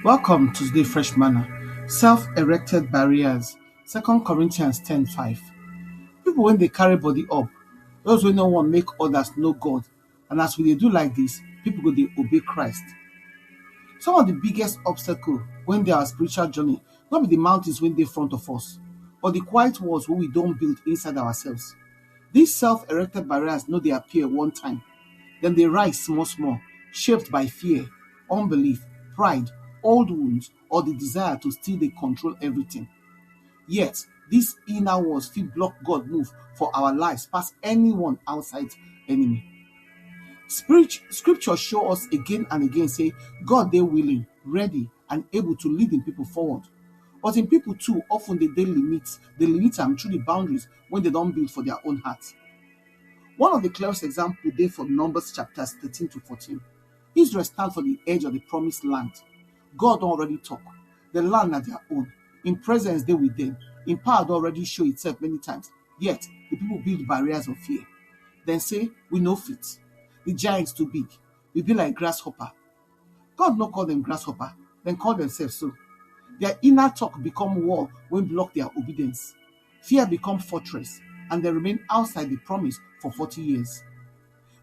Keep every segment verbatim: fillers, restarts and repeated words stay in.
Welcome to the Fresh Manna. Self-erected barriers. Second Corinthians ten five. People when they carry body up, those who no one make others know God. And as we dey do like this, people go dey obey Christ. Some of the biggest obstacle when they are spiritual journey, not be the mountains when they front of us, but the quiet walls wey we don build inside ourselves. These self-erected barriers no dey appear one time. Dem dey rise small small, shaped by fear, unbelief, pride, old wounds, or the desire to still dey control everything. Yet, these inner walls fit block God move for our lives pass anyone outside enemy. Spirit, scripture show us again and again say God dey willing, ready, and able to lead im people forward. But im people too often dey dey limit, dey limit am through the boundaries wey dem don build for their own heart. One of the clearest example dey for Numbers chapters thirteen to fourteen. Israel stand for the edge of the promised land. God don already talk. The land na their own. Im presence dey with them. Im power don already show itself many times. Yet, the people build barriers of fear. Dem say, "We no fit. The giants too big. We be like grasshopper." God no call them grasshopper. Dem call themselves so. Their inner talk become wall wey block their obedience. Fear become fortress, and dem remain outside the promise for forty years.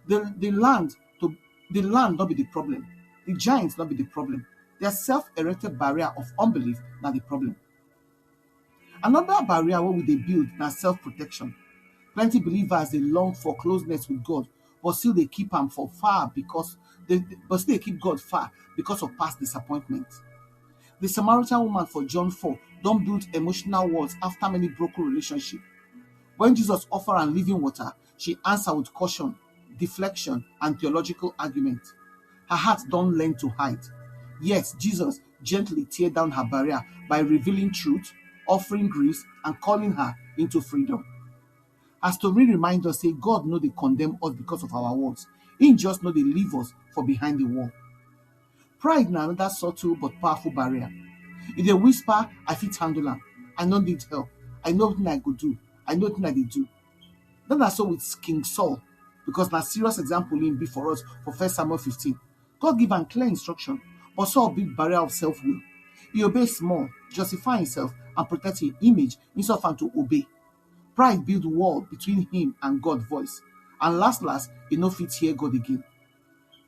The, the land to, the land no be the problem. The giants no be the problem. Their self-erected barrier of unbelief na the problem. Another barrier wey we dey build na self-protection. Plenty believers dey long for closeness with God, but still dey keep am for far because they, but still dey keep God far because of past disappointment. The Samaritan woman for John four don build emotional walls after many broken relationship. When Jesus offer am living water, she answer with caution, deflection, and theological argument. Her heart don learn to hide. Yes, Jesus gently tear down her barrier by revealing truth, offering grace, and calling her into freedom. As Tori remind us say God no dey condemn us because of our words, He just no dey leave us for behind the wall. Pride na another subtle but powerful barrier. E dey whisper, "I fit handle am. I no need help. I know wetin I go do. I know wetin I dey do." That na so with King Saul, because na serious example im be for us for First Samuel fifteen. God give am clear instruction, but Saul build barrier of self-will. He obey small, justify himself, and protect him image instead of am to obey. Pride build wall between him and God voice, and last last, he no fit hear God again.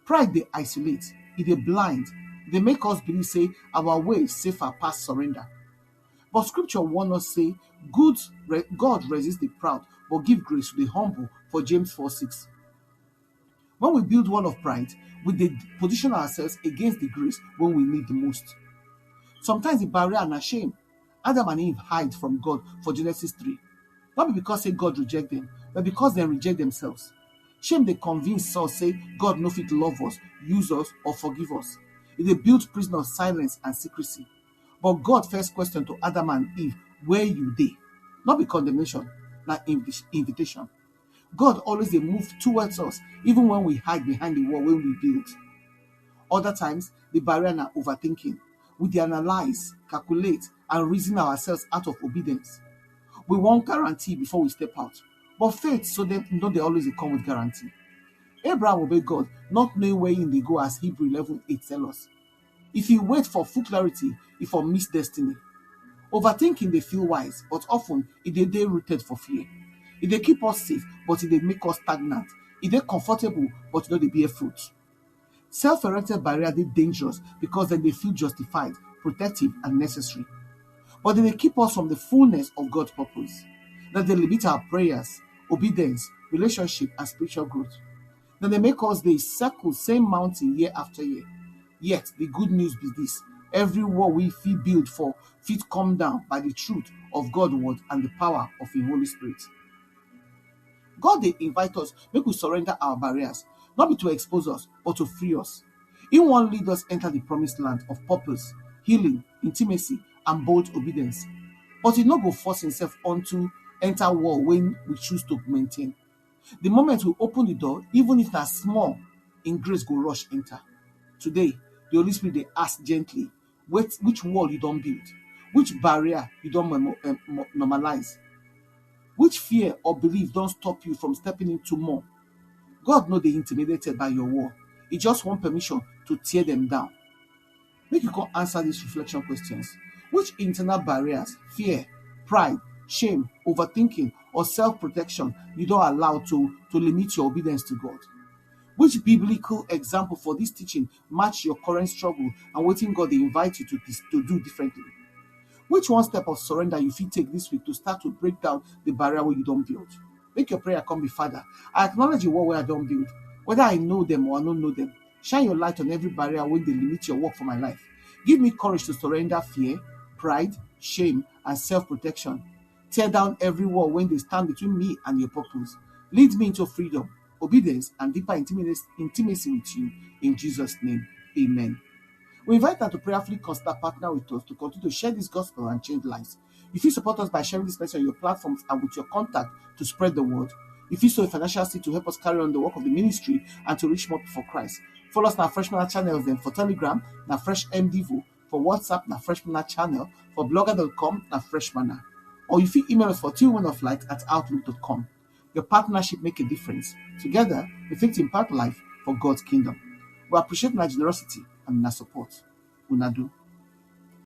Pride dey isolate, e dey blind, e dey make us believe say our way safer pass surrender. But scripture warn us say good re- God resist the proud, but give grace to the humble for James four six. When we build wall of pride, we dey position ourselves against the grace when we need the most. Sometimes the barrier na shame. Adam and Eve hide from God for Genesis three. Not be because say God reject them, but because they reject themselves. Shame dey convince us say God no fit love us, use us, or forgive us. E dey build prison of silence and secrecy. But God first question to Adam and Eve, "Where you dey?" Not be condemnation, na invi- invitation. God always dey move towards us, even when we hide behind the wall when we build. Other times, the barrier na overthinking. We dey analyze, calculate, and reason ourselves out of obedience. We want guarantee before we step out. But faith so dem no dey always dey come with guarantee. Abraham obey God, not knowing where he dey go, as Hebrew eleven eight tell us. If he wait for full clarity, he for miss destiny. Overthinking dey feel wise, but often e dey dey rooted for fear. E dey keep us safe, but e dey make us stagnant. E dey comfortable, but e no dey bear fruit. Self-erected barrier dey dangerous because dem dey feel justified, protective, and necessary. But dem dey keep us from the fullness of God's purpose. Dem dey limit our prayers, obedience, relationship, and spiritual growth. Dem dey make us dey circle same mountain year after year. Yet, the good news be this: every wall we fit build for fit come down by the truth of God word and the power of His Holy Spirit. God dey invite us make we surrender our barriers, not be to expose us, but to free us. He wan lead us enter the promised land of purpose, healing, intimacy, and bold obedience. But He no go force Himself onto enter wall when we choose to maintain. The moment we open the door, even if na small, Im grace go rush enter. Today, the Holy Spirit dey ask gently, wait, which wall you don build? Which barrier you don memo- em, mo- normalize? Which fear or belief don stop you from stepping into more? God no dey intimidated by your wall. He just want permission to tear them down. Make you come answer these reflection questions. Which internal barriers, fear, pride, shame, overthinking, or self-protection you don allow to to limit your obedience to God? Which biblical example for this teaching match your current struggle and wetin God dey invite you to dis- to do differently? Which one step of surrender you fit take this week to start to break down the barrier wey you don build? Make your prayer come be, Father, I acknowledge the wall wey I don build, whether I know them or I no know them. Shine your light on every barrier wey dey limit your work for my life. Give me courage to surrender fear, pride, shame, and self-protection. Tear down every wall wey dey stand between me and your purpose. Lead me into freedom, obedience, and deeper intimacy intimacy with you. In Jesus' name, amen. We invite you to prayerfully consider partner with us to continue to share this gospel and change lives. You fit support us by sharing this message on your platforms and with your contact to spread the word. You fit sow a financial seed to help us carry on the work of the ministry and to reach more people for Christ. Follow us on our Fresh Manna channels dem. For Telegram, na Fresh M Devo. For WhatsApp, na Fresh Manna channel. For blogger dot com, na Fresh Manna. Or you fit email us for two women of light at outlook dot com. Your partnership make a difference. Together, we fit impact life for God's kingdom. We appreciate una generosity and una support. Una do.